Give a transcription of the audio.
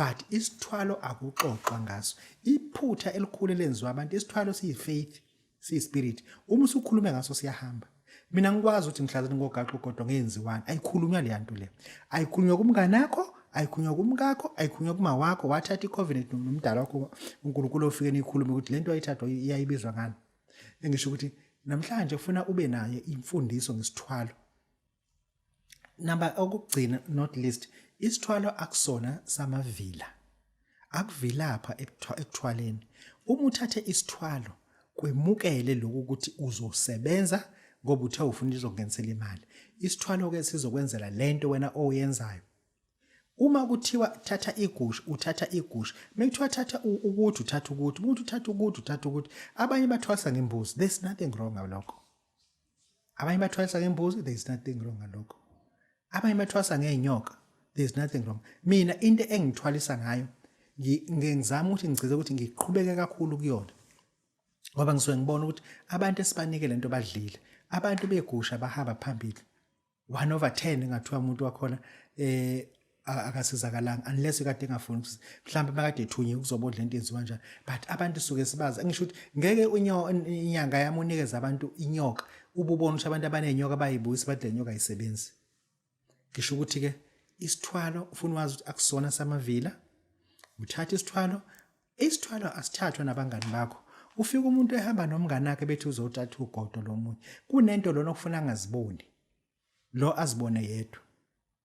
But isithwalo akuxoxwa ngaso. Iphutha elikhulu elenziwa abantu, isithwalo siyi-faith, siyi-spirit. Uma usukhulume ngaso siyahamba. Mina ngikwazi ukuthi ngihlazeni ngogaxa ugodo ngenziwani. Ayikhulunywa leya nto le. Ayikhulunywa kumngane wakho, ayikhulunywa kumkakho, ayikhulunywa kuma wakho. Wathatha i-covenant nomdala wakho uNkulunkulu ofike nikhulume ukuthi lento ayithathwa iyayibizwa ngani. Engisho ukuthi namhlanje ufuna ube naye imfundiso ngesithwalo. Number okugcina, not least, isithwalo akusona samavila. Akuvilapha ekuthwaleni. Uma uthathe isithwalo, kwemukele lokhu ukuthi uzosebenza ngoba uthe ufuna izongenisela imali. Isithwalo ke sizokwenzela lento wena oyenzayo. Uma kuthiwa thatha igusha, uthatha igusha. Mekuthiwa thatha ukuthi, uthatha ukuthi, ukuthi uthatha ukuthi, uthatha ukuthi. Abanye bathwasa ngembuzi. There's nothing wrong ngalokho. Abanye bathwalisa ngembuzi, there is nothing wrong ngalokho. Abanye bathwasa ngeenyoka, there is nothing wrong. Mina into engithwalisa ngayo ngizama ukuthi ngigcize ukuthi ngiqhubeke kakhulu kuyona. Ngoba ngisuke ngibona ukuthi abantu esibanike lento badlile. Abantu begusha bahamba phambili. 1 over 10 ngathiwa umuntu wakhona akasizakalanga unless kade engafuni ukuthi mhlawumbe makade ethunyiwe kuzobona lento yenziwa kanjani, but abantu suke sibazi. Ngisho ukuthi ngeke inyanga yami unikeze abantu inyoka, ububona ukuthi abantu abanenyoka bayibuyisa bathi le nyoka ayisebenzi. Ngisho ukuthi ke isithwalo ufuna wazi ukuthi akusona samavila. Uthatha isithwalo, isithwalo asithathwa nabangani bakho. Ufika umuntu ehamba nomngane wakhe bethi uzothatha ugodo lomunye, kunento lona okufuna angaziboni, lo azibone yedwa.